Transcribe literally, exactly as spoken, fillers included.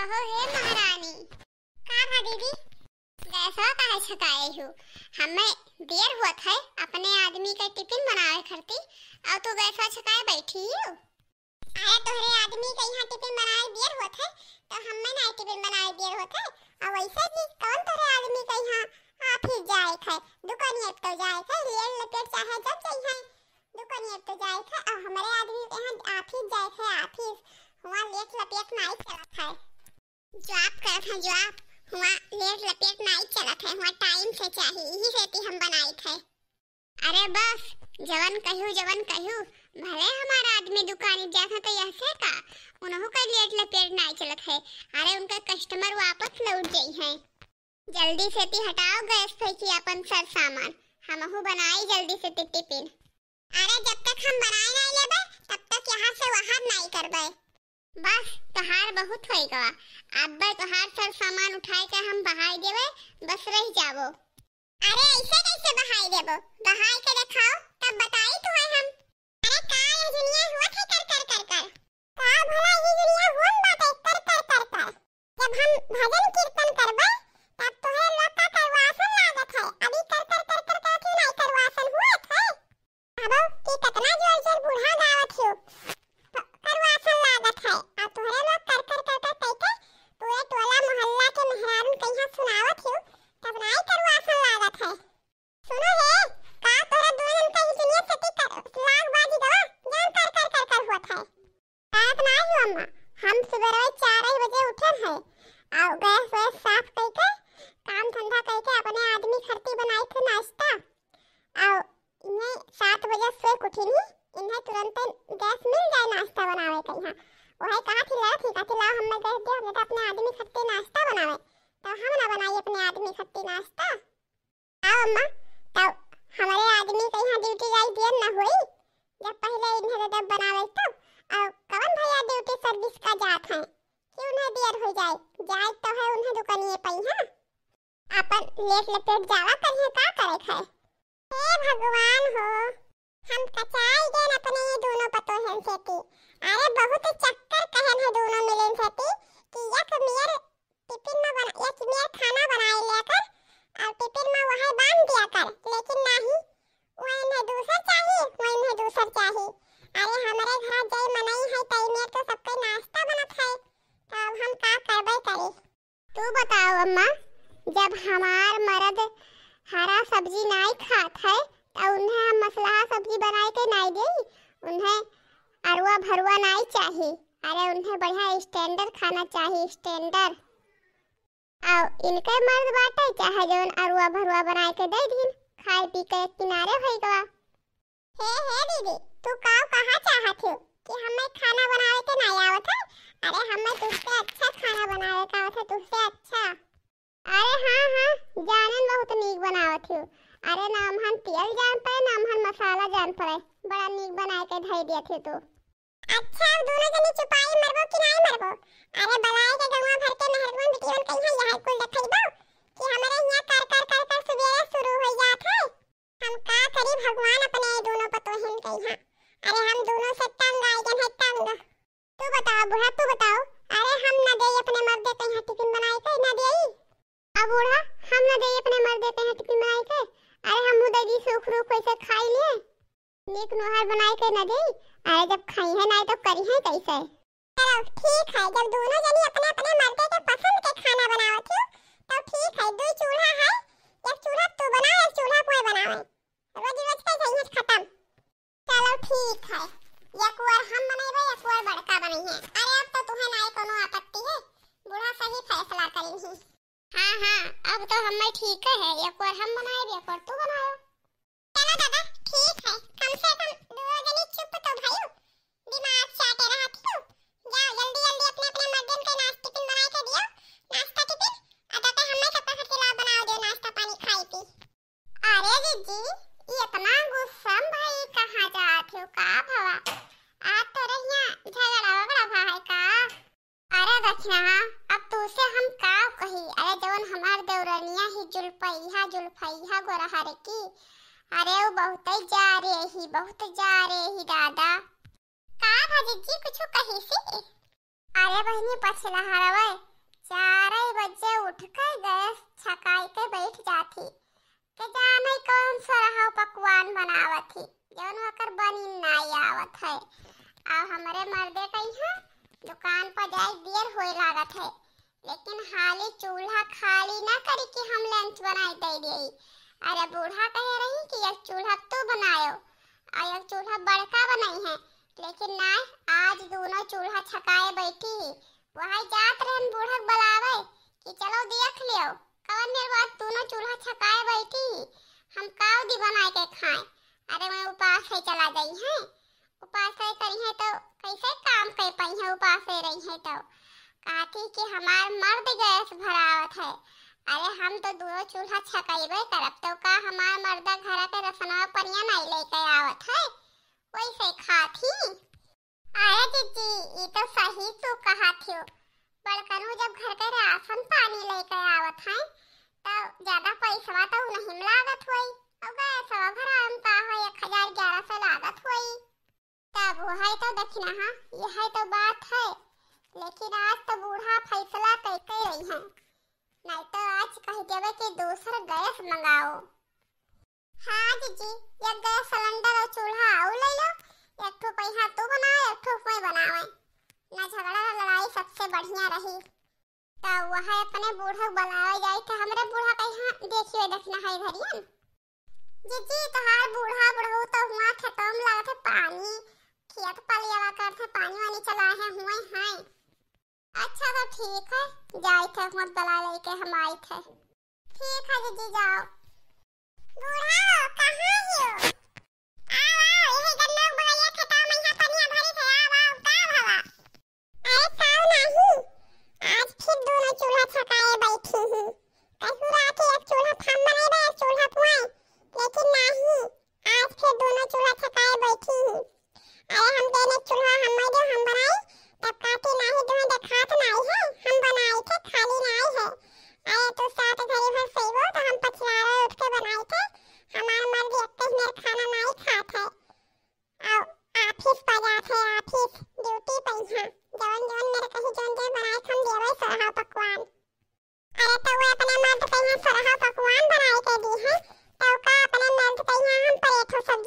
अहो हे महारानी। का भा दीदी? गैसवा काहे छकाए हू? हमें देर होत है अपने आदमी के टिफिन बनावे खरती, अउ तू गैसवा छकाए बैठी हू? अरे तोहरे आदमी के यहाँ टिफिन बनाए देर होत है, तो हमें ना टिफिन बनाए देर होत है। अउ वैसे भी कौन तोहरे आदमी के यहाँ ऑफिस जाए है, दुकानिए पे तो जाए है, लेट लपेट चाहे जब जाए है, दुकानिए पे तो जाए है। अउ हमारे आदमी के यहाँ ऑफिस जाए है, ऑफिस, हुआ लेट लपेट नाई चलत है। जॉब करत है, जॉब, हुआ लेट लपेट नाई चलत है, हुआ टाइम से चाही, यही सेती हम बनाइत है। अरे बस, जवन कहू, जवन कहू, भले हमारा आदमी दुकानी जात है तो यहसे का, उनहू का लेट लपेट नाई चलत है। अरे उनका कस्टमर वापस लौट जाई है। जल्दी सेती हटाओ गैस फेंकी अपन सर सामान, हमहू बनाई जल्दी सेती टिफिन। अरे जब तक हम बनाए नाई लेबे, तब तक यहाँ से वहार नाई करबे। बस, तोहार बहुत होई गवा। अब्बे तोहार सर सामान उठाए के हम बहाई देबे, बस रह जाबो। अरे ऐसे कैसे बहाई देबो? बहाई के देखाओ, तब बताई तुहे हम। अरे का ये दुनिया हुआ थे कर कर कर कर? का भला ये दुनिया हुन बाटे कर कर कर कर? जब हम भजन कीर्तन करबे, तब तोहरे लोग का करवासन लागत है। अभी कर कर कर कर कर क्यों नहीं करवासन हुआ थे? अबो कि कतना जोर जोर बूढ़ा गावत हियो। प-, करवासन लागत है। आ तोहरे लोग कर कर कर कर कइके पूरे टोला मोहल्ला के मेहरारून कइहाँ सुनावत हियो, तब नाई करवासन लागत है। सुनो हे, का तोहरा दोनों जन का ही दुनिया से ती कर-, लाग बाजी गवा, जान कर कर कर कर हुआ था। रात ना आई हो अम्मा, हम सुबह चार बजे उठे हैं, और गैस वैस साफ करके, काम धंधा करके अपने आदमी खरती बनाए थे नाश्ता, और इन्हें सात बजे सोए के उठिनी, इन्हें तुरंत गैस मिल जाए नाश्ता बनावे के यहाँ। वही कहा थी, लड़ा थी, कहा थी, "लाओ, हमें गैस दे, हम तो अपने आदमी खरती नाश्ता बनावे, तो हम ना बनाई अपने आदमी खरती नाश्ता।" आओ अम्मा, तब हमारे आदमी के यहाँ ड्यूटी जाई देर न होई, जब पहले इन्हें दे दब बनावे तब। और कवन भैया ड्यूटी सर्विस का जात हैं कि उन्हें देर हो जाए, जाए तो है उन्हें दुकानिए पइहाँ। अपन लेट लपेट जावा करिए, का करे खाए। हे भगवान हो, हम कचाई गए अपने ये दोनों पतोहन से ती। अरे बहुत चक्कर कहन है दोनों मिलन से ती कि एक मेर टिफिन में बना, एक मेर खाना बनाए लिया कर और टिफिन में वही बांध दिया कर, लेकिन नहीं, वो इन्हें दूसर चाहिए, वो इन्हें दूसर चाहिए। अरे हमारे घर जय मनई है, तई मेर तो सबके नाश्ता बनत है, तो अब हम का करबे करी? तू बताओ अम्मा, जब हमार मर्द हरा सब्जी नाई खात है, तो उन्हें हम मसलहा सब्जी बनाए के नाई देई, उन्हें अरुआ भरुआ नाई चाही। अरे उन्हें बढ़िया स्टैंडर्ड खाना चाही, स्टैंडर्ड। आओ, इनके मर्द बाटे, चाहे जौन अरुआ भरुआ बनाए के दे दीन, खाए पी के एक किनारे होई गवा। हे, हे दीदी, तू काव कहा चाहत हो कि हमें खाना बनावे के नाई आवत है? अरे हमें तुझसे अच्छा खाना बनावे का आवत है, तुझसे अच्छा। अरे हाँ, हाँ, जानन बहुत नीक बनावत हो। अरे ना हमहन तेल जान पड़े, ना हमहन मसाला जान पड़े, बड़ा नीक बनाए के धई दियत हो तू। अच्छा, अब दोनों जनी चुपाई मरबो कि नाई मरबो? अरे बलाए के गौवा भर के मेहरगुन बिटियन कइहाँ यह कुल देखइबो कि हमरे हियाँ कर कर कर कर सुबेरे शुरू हो जात है। हम का करी भगवान अपने दोनों पतोहिन कइहाँ। अरे हम दोनों से तंग आई गन है, तंग। तू बताओ बूढ़ा, तू बताओ। अरे हम ना देई अपने मर्दे कइहाँ टिफिन बनाए के, ना देई। अब बूढ़ा, हम ना देई अपने मर्दे कइहाँ टिफिन बनाए के। अरे हमहू दे दी सूख रूख वैसे खाई लिए। नीक नोहर बनाए के न देई। अरे जब खइहैं नाई तो करिहैं कैसे? चलो ठीक है, जब दोनों जनी अपने अपने मर्दे के पसंद के खाना बनावत हो तो ठीक है, दो चूल्हा है, एक चूल्हा तू बनाओ, एक चूल्हा कोई बनावे, रोज रोज के झंझट खत्म। चलो ठीक है, एक बार हम बनाइबे, एक बार बड़का बनाइए। अरे अब तो तुम्हें नाई कोनो आपत्ति है, बूढ़ा सही फैसला करी ही। हाँ, हाँ, अब तो हमें ठीक है, एक बार हम बनाए, एक बार तू बनाओ। चलो दादा, ठीक है, कम से कम दो जनी चुप तो भयो, दिमाग चाटे रहत हो। जाओ जल्दी जल्दी अपने अपने मर्दन के नाश्ता टिफिन बनाए के दियो, नाश्ता टिफिन, और ताते हमें सबका खातिर लाओ बनाओ दियो नाश्ता पानी खाई पी। अरे दीदी, ये इतना गुस्सा में भाई कहाँ जात हो, का भवा? आज तोरे यहाँ झगड़ा वगड़ा भा है का? अरे दक्षिणा, अब तूसे हम का कही? अरे जवन हमार देवरनिया ही जुल्फैया, जुल्फैया गोरहर की, अरे वो बहुत जा रे ही, बहुत जा रे ही दादा। का भा जिज्जी कुछ कही सी? अरे बहिनी पछिला हरवे, चार बजे उठ के गैस छकाई के बैठ जात ही। के जाने कौन सरहा पकवान बनावत ही, जौन ओकर बनी नाई आवत है। अब हमरे मर्दे कहिया दुकान पर जाए देर होए लागत है, लेकिन हाली चूल्हा खाली ना करी कि हम lunch बनाई दे देई। अरे बूढ़ा कहे रही कि एक चूल्हा तू बनायो और एक चूल्हा बड़का बनई है, लेकिन नाई, आज दोनों चूल्हा छकाए बैठी ही। वही जात रहन बूढ़ा के बुलावे कि चलो देख लियो, कवन मेर बात दोनों चूल्हा छकाए बैठी ही, हम काव दी बनाए के खाए। अरे मैं उपास है चला गई है, उपास है करी है तो कैसे काम कर पाई है, उपास है रही है तो। कहती कि हमार मर्द गैस भरावत है। अरे हम तो दोनों चूल्हा छकैबे करब, तो का हमार मर्दा घर के रसनवा पनिया नहीं लेके आवत है, वैसे खात ही। अरे जीजी, ई तो सही तू कहत हो। बड़कनू जब घर के राशन पानी लेके आवत हैं, तो ज्यादा पैसवा तो नहीं लागत होई। और गैसवा भरावे में का हो, एक हजार ग्यारह सौ लागत होई। तब वही तो देखना, हाँ, यही तो बात है। लेकिन आज तो बूढ़ा फैसला करके रही है, नहीं तो आज कह देवे कि दूसर गैस मंगाओ। हाँ जीजी, एक गैस सिलेंडर और चूल्हा और ले लो, एक ठो पहिया तू बनावे, एक ठो मैं बनावे। ना झगड़ा ना लड़ाई, सबसे बढ़िया रही। तो वह अपने बूढ़ा बुलावे जाई, तो हमरे बूढ़ा कहिया देखियो देखना है घरियन। जीजी, तोहार बूढ़ा बुढ़ऊ तो हुआ खेतों में लागत है पानी, खेत पलियावा करत है, पानी वानी चलाए हैं, हुए हैं। अच्छा तो ठीक है, जाइत है, हुआ बुला लेके हम आइत है। ठीक है जीजी, जाओ। बूढ़ा, कहाँ हियो? आओ, आओ, यही गन्ना के बगलिया खेतवा में यहाँ पनिया भरी थे, आओ, आओ, का भवा? अरे काव नाही, आज फिर दोनों चूल्हा छकाए बैठी ही। कहूँ रात एक चूल्हा थाम बनाए बा, एक चूल्हा पुआए, लेकिन नाही, आज फिर दोनों चूल्हा छकाए बैठी ही। अरे हम देने चूल्हा हम दे हम बनाई, तब काटी नाही तुम्हें देखात नाही है, हम बनाई थे खाली नाही है। अरे तू सात घड़ी भर सईबो तो हम पछियारे उठ के बनाई थे, हमार मर्द एक मेर खाना नाही खात है। आओ, ऑफिस पर जात है, ऑफिस, ड्यूटी पर यहाँ। जवन जवन मेरे कही जवन जवन बनाए हम देवे सरहा पकवान। अरे तो वो अपने मर्द के यहाँ सरहा पकवान बनाए के दी है, तो का अपने मर्द के यहाँ हम प्लेट हो सब